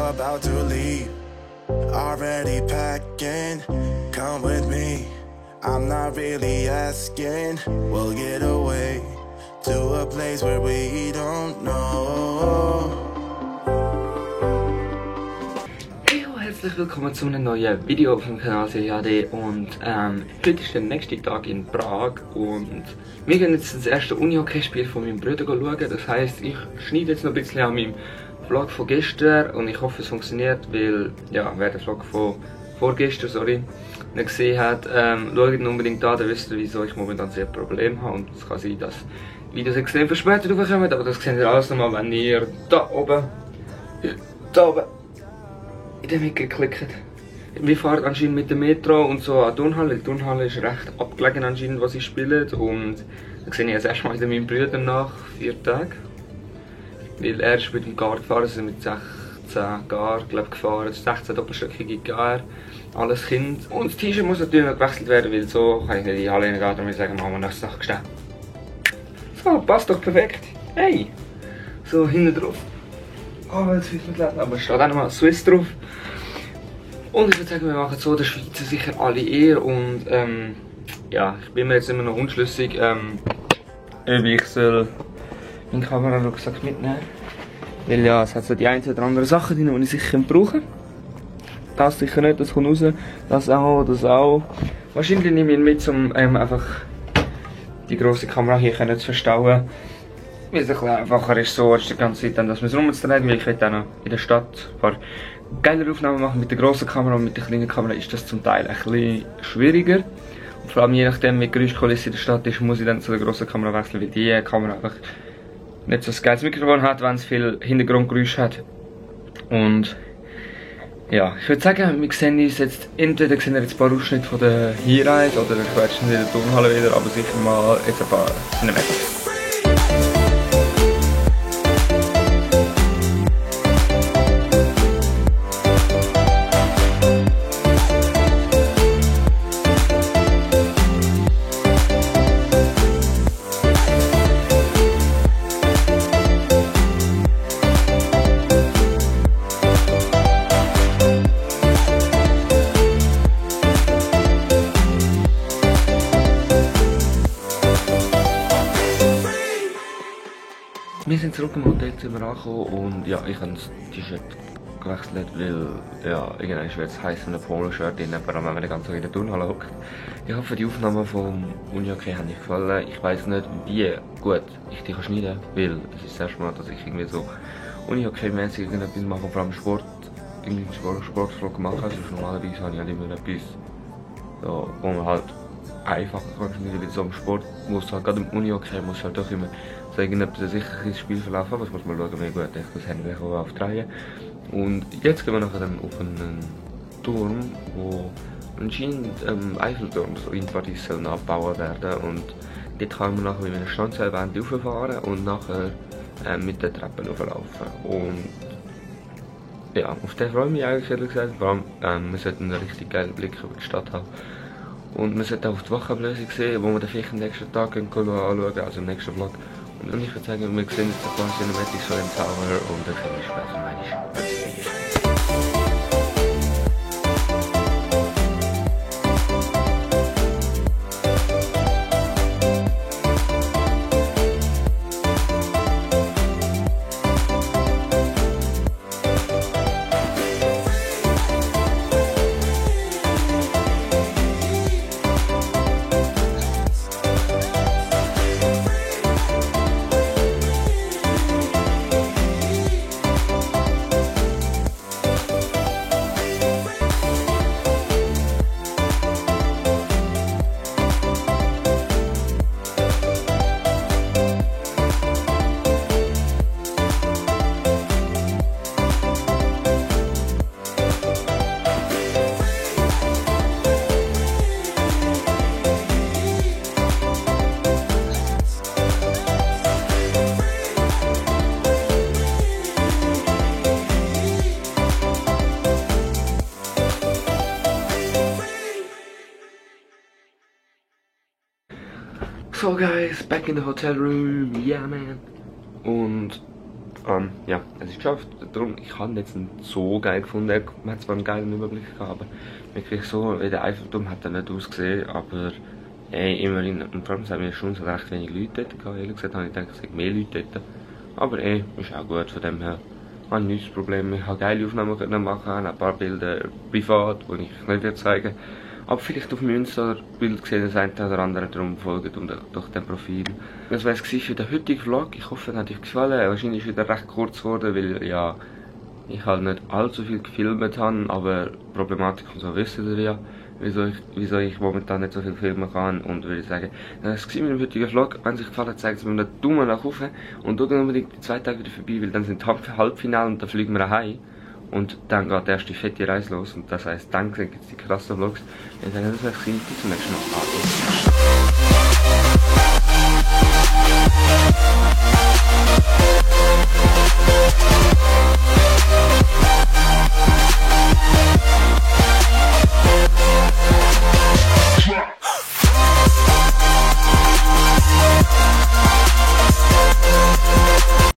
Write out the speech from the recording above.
about to leave. Already packing, come with me. I'm not really asking. We'll get away to a place where we don't know. Herzlich willkommen zu einem neuen Video auf dem Kanal CHD und heute ist der nächste Tag in Prag und wir gehen jetzt das erste Unihockey-Spiel von meinem Bruder schauen. Das heisst, ich schneide jetzt noch ein bisschen an meinem Vlog von gestern und ich hoffe es funktioniert, weil ja, wer den Vlog von vorgestern nicht gesehen hat, schaut ihn unbedingt an, dann wisst ihr, wieso ich momentan sehr Probleme habe und es kann sein, dass Videos extrem verspätet raufkommen, aber das seht ihr alles nochmal, wenn ihr da oben in den Ecke klickt. Wir fahren anscheinend mit dem Metro und so an die Turnhalle. Die Turnhalle ist recht abgelegen anscheinend, was sie spielen. Und dann sehe ich das erste Mal wieder meinen Bruder nach 4 Tagen. Weil er ist mit dem Gar gefahren, also mit 16 Gar gefahren, 16 doppelstöckige Gar, alles Kind. Und das T-Shirt muss natürlich noch gewechselt werden, weil so kann ich nicht in die Halle reingehen, darum würde ich sagen, machen wir nächste Nacht gestellt. So, passt doch perfekt. Hey! So, hinten drauf. Oh, jetzt wird mir aber es steht auch nochmal Swiss drauf. Und ich würde sagen, wir machen so der Schweizer sicher alle eher und ja, ich bin mir jetzt immer noch unschlüssig, ob ich soll meinen Kamerarucksack mitnehmen. Weil ja, es hat so die ein oder andere Sachen drin, die ich sicher brauchen. Das sicher nicht, das kommt raus, das auch, das auch. Wahrscheinlich nehme ich ihn mit, um einfach die grosse Kamera hier zu verstauen. Weil es ein bisschen einfacher ist, so die ganze Zeit, dass wir es rumzudrehen, weil ich will auch noch in der Stadt ein paar geilere Aufnahmen machen. Mit der grossen Kamera und mit der kleinen Kamera ist das zum Teil ein bisschen schwieriger. Und vor allem je nachdem, wie die Geräuschkulisse in der Stadt ist, muss ich dann zu der grossen Kamera wechseln, weil die Kamera einfach nicht so ein geiles Mikrofon hat, wenn es viel Hintergrundgeräusch hat. Und ja, ich würde sagen, wir sehen uns jetzt, entweder sehen wir jetzt ein paar Ausschnitte von der Hinreise oder ich werde in der Turnhalle wieder, aber sicher mal jetzt ein paar Cinematics. Wir sind zurück im Hotelzimmer angekommen und ja, ich habe das T-Shirt gewechselt, weil ja, irgendwann wird es heiß in einem Polo-Shirt drin, vor allem wenn man den ganzen Tag in der Turnhalle hockt. Ich hoffe, die Aufnahmen vom Unihockey haben euch gefallen. Ich weiss nicht, wie gut ich die schneiden kann, weil es ist das erste Mal, dass ich irgendwie so Unihockey-mäßig irgendetwas mache, vor allem Sportvlog mache. Also normalerweise habe ich halt immer etwas, so, wo man halt einfacher kann schneiden, weil so im Sport muss halt, gerade im Unihockey muss halt doch immer so irgendetwas sicheres Spiel verlaufen, aber es muss man schauen, wie gut ich das Handy aufdrehen. Und jetzt gehen wir nachher dann auf einen Turm, wo anscheinend Eiffelturm so in Paris soll abgebaut werden und dort kann man nachher mit einer Standseilbahn rauffahren und nachher mit den Treppen hochlaufen. Und ja, auf den freue ich mich eigentlich ehrlich gesagt, vor allem wir sollten einen richtig geilen Blick über die Stadt haben. Und wir sollten auch auf die Wachablösung sehen, wo wir dann vielleicht am nächsten Tag anschauen, also im nächsten Vlog. Und ich würde sagen, wir sehen jetzt ein paar Cinematics von dem Tower und dann können wir später mal. So guys, back in the hotel room, yeah man. Und Ja, es ist geschafft. Darum, ich habe jetzt nicht so geil gefunden. Man hat zwar einen geilen Überblick gehabt, aber wirklich so wie der Eiffelturm hat er nicht ausgesehen, aber immerhin, und vor allem haben wir schon so recht wenig Leute dort gehabt. Ehrlich gesagt habe ich gedacht, es sind mehr Leute dort. Aber ist auch gut, von dem her habe ich nicht das Problem. Ich habe geile Aufnahmen können machen, ein paar Bilder privat, die ich nicht will zeigen. Aber vielleicht auf dem Insta-Bild gesehen, das eine oder andere, darum folgt und durch den Profil. Das war es für den heutigen Vlog. Ich hoffe, es hat euch gefallen. Wahrscheinlich ist es wieder recht kurz geworden, weil ja, ich halt nicht allzu viel gefilmt habe, aber Problematik und so wisst ihr ja, wieso ich momentan nicht so viel filmen kann. Und würde sagen, das war mit dem heutigen Vlog. Wenn es euch gefallen hat, zeigt es mir einen Daumen nach oben und schaut unbedingt die 2 Tage wieder vorbei, weil dann sind Halbfinale und dann fliegen wir nach Hause. Und dann geht erst die fette Reise los und das heisst, dann gibt es die krassen Vlogs. Ich sage, das war's, bis zum nächsten Mal.